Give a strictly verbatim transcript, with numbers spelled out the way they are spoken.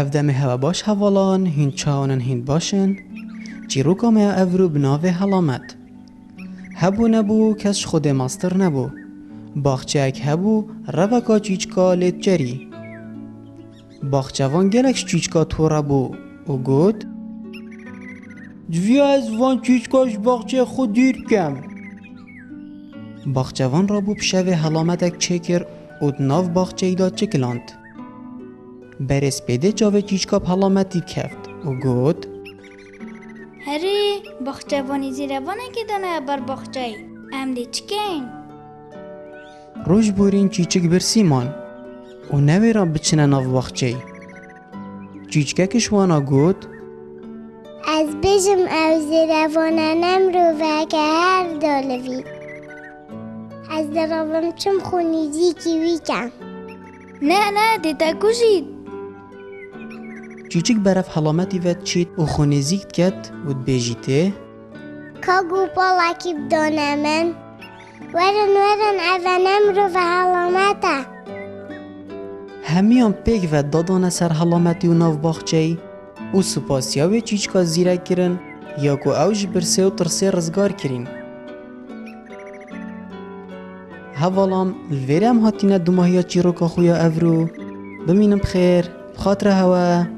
Ev demê hewe baş hevalan, hîn çawan in, hîn baş in? Çîroka me ya evro bi navê Helamet. Hebû nebû, kes ji Xwedê mastir nebû. Baxçeyek hebû, reveka çîçka lê diçerî. Baxçevan gelek ji çîçka tore bû û got, Divya ez van çîçka ji baxçeyê xwe dûr bikem. Baxçevan rabû bi şevê helametek çêkir û di nav baxçeyî de çikiland. Berê spêdê çavê çîçka bi helametî dikeft û got, Herê, baxçevanî zêrevanekê dane ber baxçeyî. Em dê çi keyn? Roj borîn çîçik birsî man û newêran biçine nav baxçeyî. Çîçkek ji wana got, Ez bêjim ew zêrevane ne miroveke her dalivî. Ez diravim çim xwe nêzîkî wî kem. Ne, ne, dê te kujît. Çîçik berev helametî ve diçît û xwe nêzîk diket û dibêjîtê, Ka gopalekî bidane min. Werin, werin, ev e ne mirove, helamet e. Hemiyan pêk ve dadane ser helametî û nav baxçeyî û supasiya wê çîçka zîrek kirin ya ku ew ji birsê û tirsê rizgar kirîn. Hevalan, li vêrê em hatîne dumahiya çîroka xwe ya evro. Bimînin bi xêr, bi xatira hewe.